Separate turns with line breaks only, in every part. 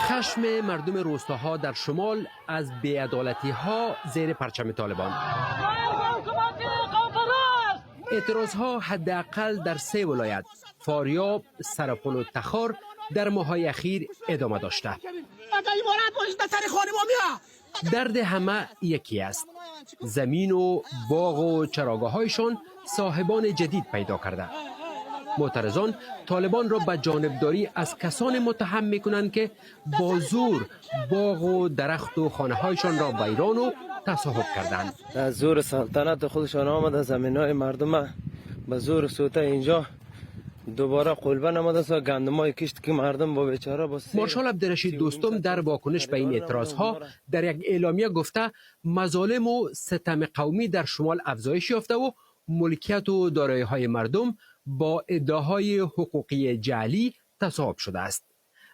خشم مردم روستاها در شمال از بیعدالتی ها زیر پرچم طالبان. اعتراض ها حداقل در سه ولایت، فاریاب، سرپل و تخار، در ماه‌های اخیر ادامه داشته. درد همه یکی است: زمین و باغ و چراگاه هایشان صاحبان جدید پیدا کرده. معترضان طالبان را به جانبداری از کسان متهم می کنند که با زور باغ و درخت و خانه هایشان را ویران و تصاحب کردند.
از زور سلطنت خودشان آمده، زمین های مردم به زور سوته، اینجا دوباره قلبه نماده است. گندم های کشت که مردم با بیچاره با
مارشال عبدالرشید دوستم در واکنش به این اعتراض ها در یک اعلامیه گفته مظالم و ستم قومی در شمال افزایش یافته و ملکیت و دارایی های مردم با ادعاهای حقوقی جعلی تصاحب شده است.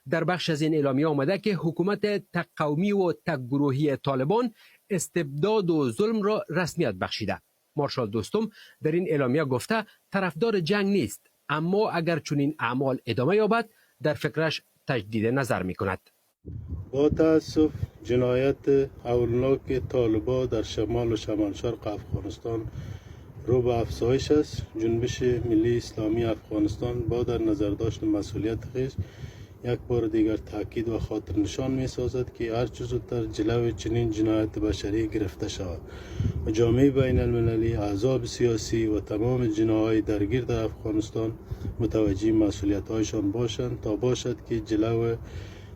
در بخش از این اعلامیه آمده که حکومت تک قومی و تک گروهی طالبان استبداد و ظلم را رسمیت بخشیده. مارشال دوستم در این اعلامیه گفته طرفدار جنگ نیست، اما اگر چنین اعمال ادامه یابد، در فکرش تجدید نظر می کند.
با تاسف، جنایت هولناک طالبا در شمال و شمال شرق افغانستان رو به افزایش است. جنبش ملی اسلامی افغانستان با در نظر داشت مسئولیت خویش یک بار دیگر تاکید و خاطر نشان می سازد که هر چه زودتر جلو چنین جنایت بشری گرفته شود و جامعه بین المللی، احزاب سیاسی و تمام جناح‌های درگیر در افغانستان متوجه مسئولیت هایشان باشند تا باشد که جلو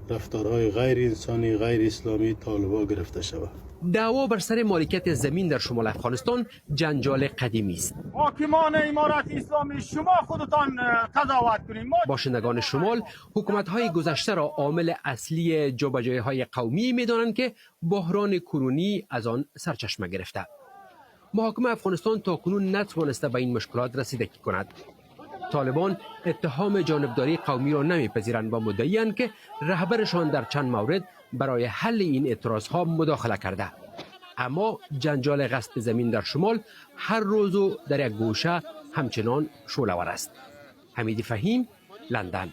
رفتارهای غیر انسانی، غیر اسلامی طالبا گرفته شود.
دعوا بر سر مالکیت زمین در شمال افغانستان جنجال قدیمی است.
حاکمان امارت اسلامی، شما خودتان قضاوت کنید ما
باشندگان شمال حکومت های گذشته را عامل اصلی جابجایی های قومی می دانند که بحران کنونی از آن سرچشمه گرفته. محاکم افغانستان تا کنون نتوانسته به این مشکلات رسیدگی کند. طالبان اتهام جانبداری قومی را نمیپذیرند و مدعی‌اند که رهبرشان در چند مورد برای حل این اعتراض ها مداخله کرده، اما جنجال غصب زمین در شمال هر روز و در یک گوشه همچنان شعله‌ور است. حمید فهیم، لندن.